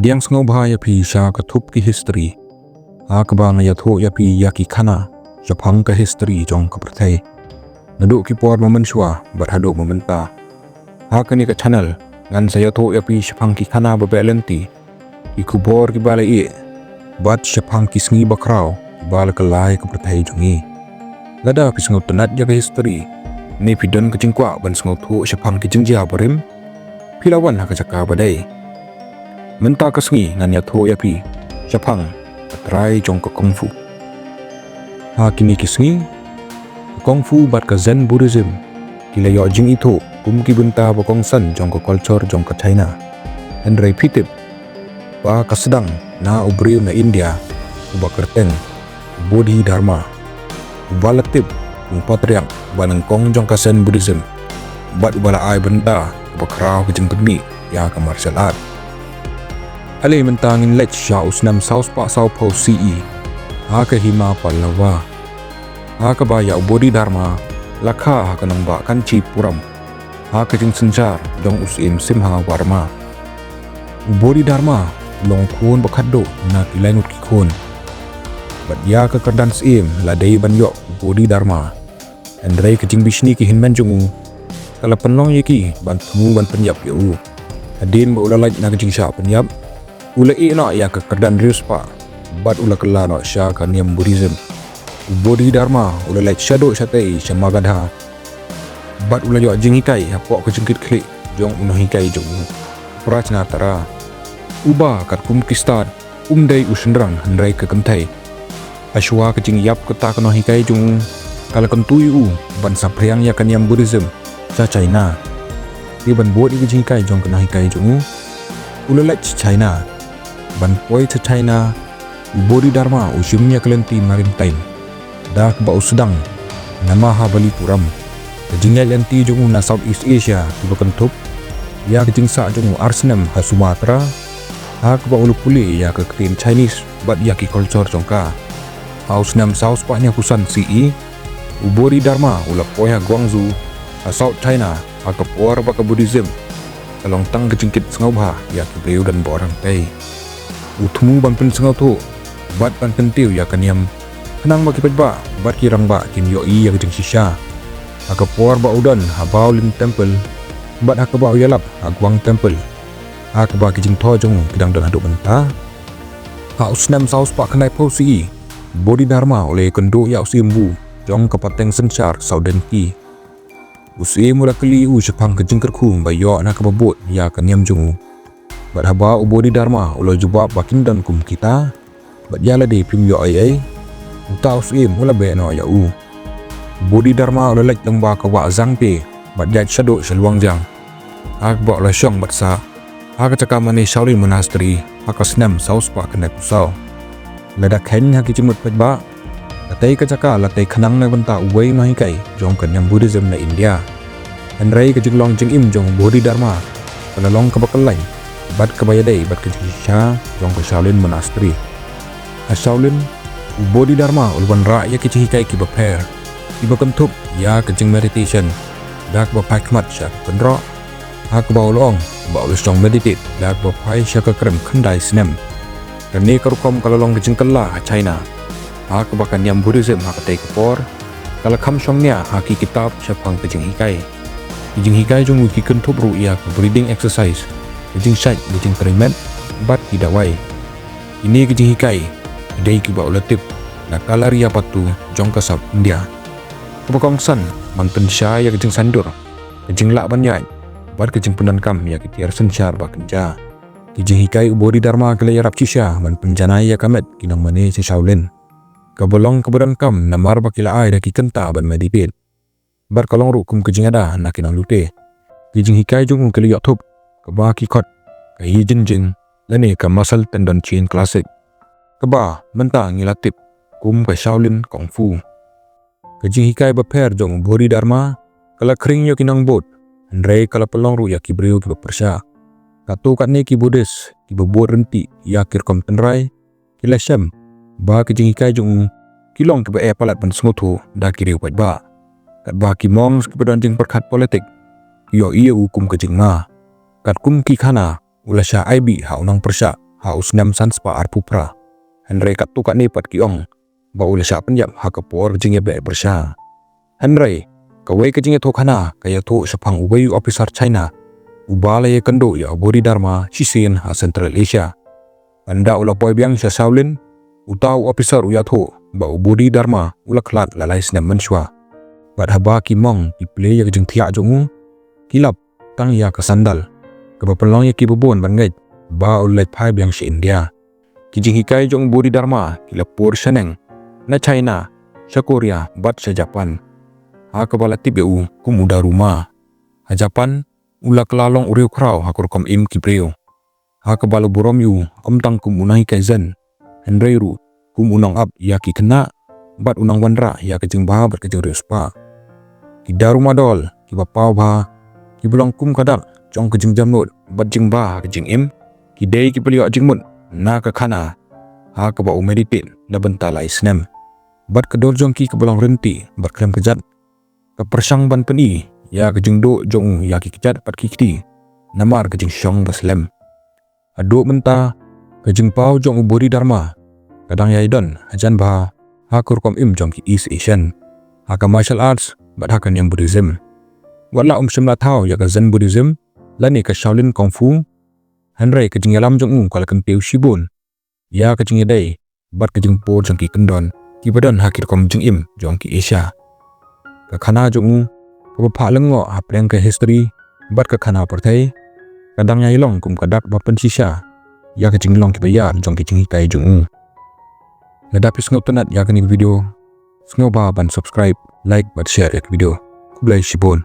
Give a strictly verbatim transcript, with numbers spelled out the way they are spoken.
Pdiang sngewbha ïa phi sha ka thup ki history, ha kaba nga ïathuh ïa phi ïa ki khana shaphang ka history jong ka pyrthei, naduh ki por ba mynshuwa bad haduh ba mynta. Ha kane ka channel ngan sa ïathuh ïa phi shaphang ki khana ba beh lynti, ki khubor kiba la ïeh, bad shaphang ki sngi bakhraw kiba la kylla ïa ka pyrthei jong ngi. Lada phi sngewtynnat ïa ka history, ne phi don ka jingkwah ban sngewthuh shaphang ki jingjia barim, phi la wan ha ka jaka ba dei. Mynta ka sngi ngan ïathuh ïa phi shaphang ka trai jong ka kung fu. Ha kine ki sngi, ka kung fu bad ka Zen Buddhism ki la ïoh jingithuh kum ki bynta ba kongsan jong ka culture jong ka China. Hynrei phi tip ba ka sdang na u briew na India uba kyrteng Bodhidharma, uba la tip kum u patriarch ba nyngkong jong ka Zen Buddhism, bad uba la ai bynta kaba khraw ka jingpynmih ïa ka martial art. Ale mynta ngin leit sha u snem saw spah saw phew C E, ha ka hima Pallava, ha kaba ïa u Bodhidharma la kha ha ka nongbah Kanchipuram, ha ka jingsynshar jong u Syiem Simhavarma. U Bodhidharma u long khun ba khatduh na ki laingut ki khun, bad ïa ka kyrdan syiem la dei ban ïoh u Bodhidharma. Hynrei ka jingbishni ki hynmen jong u ka la pynlong ïa ki ban thmu ban pynïap ïa u. Hadien ba u la lait na ka jingshah pynïap, u la ïeh noh ïa ka kyrdan riewspah, bad u la kylla noh sha ka niam Buddhism. U Bodhidharma u la leit shaduh shatei sha Magadha, bad u la ïoh jinghikai hapoh ka jingkitkhlieh jong u nonghikai jong u, Prajnatara, uba katkum ki stad um dei u shynrang hynrei ka kynthei. Hashwa ka jingïap kata ka nonghikai jong u, ka la kyntu ïa u ban saphriang ïa ka niam Buddhism sha China. Te ban bud ïa ka jinghikai jong ka nonghikai jong u, u la leit sha China. Ban poi sha China, u Bodhidharma u shim ïa ka lynti Maritime, da kaba u sdang na Mahabalipuram. Ka jingïaid lynti jong u na Southeast Asia kiba kynthup ïa ka jingsah jong u ar snem ha Sumatra, ha kaba u la pule ïa ka ktien Chinese bad ïa ki culture jong ka. Ha u snem saw spah hynñiewphew san C E, u Bodhidharma u la poi ha Guangzhou, ha South China, ha ka por ba ka Buddhism ka long tang ka jingkit sngewbha ïa ki briew donbor hangtei. U thmu ban pynsngewthuh bad ban kyntiew ïa ka niam, khnang ba ki paidbah bad ki rangbah kin ïohi ïa ka jingshisha. Ha ka por ba u don ha Baolin Temple, bad ha kaba u ïalap ha Guang Temple, ha kaba ki jingthoh jong u ki dang don haduh mynta. Ha u snem saw spah khyndaiphew C E, Bodhidharma u la ïakynduh ïa u Syiem Wu jong ka pateng synshar Saw Denki. U Syiem u la kylli u shaphang ka jingkyrkhu ba ïoh na kaba bud ïa ka niam jong u. Bad haba u Bodhidharma u la jubab ba kim don kum kita, bad ïa lade phim ïoh ei ei, uta u Syiem u la beh noh ïa u. U Bodhidharma u la leit lyngba ka wah Zangpe, bad ïaid shaduh sha Luangjiang, ha kaba u la shong bad sah ha ka jaka mane Shaolin Monastery ha ka snem saw spah khyndaiphew saw. Lada kheiñ ha ki jingmut paidbah, katei ka jaka la tei khnang na ka bynta uwei u nonghikai jong ka niam Buddhism na India. Hynrei ka jinglong jingim jong u Bodhidharma ka la long kaba kyllain bad kaba ïadei bad ka jingshisha jong ka Shaolin Monastery. Ha Shaolin, u Bodhidharma u la wanrah ïa ki jinghikai kiba pher, kiba kynthup ïa ka jingmeditation, da kaba phai khmat sha ka kynroh, ha kaba u la ong ba u la shong meditate da kaba phai sha ka krem khyndai snem. Kane ka rukom ka la long ka jingkylla ha China, ha kaba ka niam Buddhism ha katei ka por ka la kham shong nia ha ki kitab shaphang ka jinghikai. Ki jinghikai jong u ki kynthup ruh ïa ka breathing exercise, ka jingshait, ka jingtrei met, bad ki dawai. Kine ki jinghikai ki dei kiba u la tip na Kalaripayattu jong ka South India, kaba kongsan ban pynshai ïa ka jingsaindur, ka jinglah ban ïaid, bad ka jingpyndonkam ïa ki tiar synshar ba kynja. Ki jinghikai u Bodhidharma ki la ïarap shisha ban pynjanai ïa ka met ki nongmane sha Shaolin, kaba long kaba donkam namar ba ki la ai da ki kynta ban meditate. Bad ka long ruh kum ka jingada na ki nonglute. Ki jinghikai jong u ki la ïoh thup kaba ki khot ka Yi Jin Jin, lane ka Muscle Tendon Chain Classic, kaba mynta ngi la tip kum ka Shaolin Kung Fu. Ka jinghikai bapher jong u Bodhidharma ka la khring ïa ki nongbud, hynrei ka la pynlong ruh ïa ki briew kiba pyrshah. Katto katne ki Buddhist kiba bud ryntih ïa ki rukom tynrai ki la shem ba ki jinghikai jong u ki long kiba eh palat ban sngewthuh da ki riew paidbah. Katba ki monks kiba don jingpyrkhat politik ki ïohi ïa u kum ka jingma. Katkum ki khana, u la shah ai bih ha u nongpyrshah ha u snem san spah arphew phra. Hynrei katto katne pat ki ong ba u la shah pynïap ha ka por jingïabeh pyrshah. Hynrei kawei ka jingïathuhkhana ka ïathuh shaphang uwei u ophisar China uba la ïakynduh ïa u Bodhidharma shisien ha Central Asia. Ynda u la poi biang sha Shaolin, uta u ophisar u ïathuh ba u Bodhidharma u la khlad la lai snem mynshuwa. Bad haba ki monk ki plie ïa ka jingthiah jong u, ki lap tang ïa ka sandal kaba pynlong ïa ki babun ban ngeit ba u la leit phai biang sha India. Ki jinghikai jong u Bodhidharma ki la pur shaneng na China, sha Korea bad sha Japan, ha kaba la tip ïa u kum u Daruma. Ha Japan, u la kylla long u riewkhraw ha ka rukom im ki briew, ha kaba la burom ïa u ym tang kum u nonghikai zen, hynrei ruh kum u nongap ïa ki khynnah bad u nongwanrah ïa ka jingbha bad ka jingriewspah. Ki Daruma doll kiba paw bha, kiba long kum ka dak jong ka jingjemnud bad jingbha ha ka jingim, ki dei kiba la ïoh jingmut na ka khana ha kaba u meditate na bynta lai snem. Bad ka dur jong ki kaba long rynti bad khlem kjat ka pyrshang ban pyni ïa ka jingduh jong u ïa ki kjat bad ki kti namar ka jingshong ba slem. Haduh mynta, ka jingpaw jong u Bodhidharma ka dang ïai don hajan bha ha ka rukom im jong ki East Asian, ha ka martial arts bad ha ka niam Buddhism. Wat la um shym la thaw ïa ka Zen Buddhism lane ka Shaolin Kung Fu, hynrei ka jingïalam jong u ka la kyntiew shibun ïa ka jingïadei bad ka jingpur jong ki kyndon kiba don ha ki rukom jingim jong ki Asia. Ka khana jong u kaba phah lyngngoh hapdeng ka history bad ka khana pyrthei ka dang ïai long kum ka dak ba pynshisha ïa ka jinglong kiba ïar jong ki jinghikai jong u. Lada phi sngewtynnat ïa kane ka video, sngewbha ban subscribe, like bad share ïa ka video. Khublei shibun.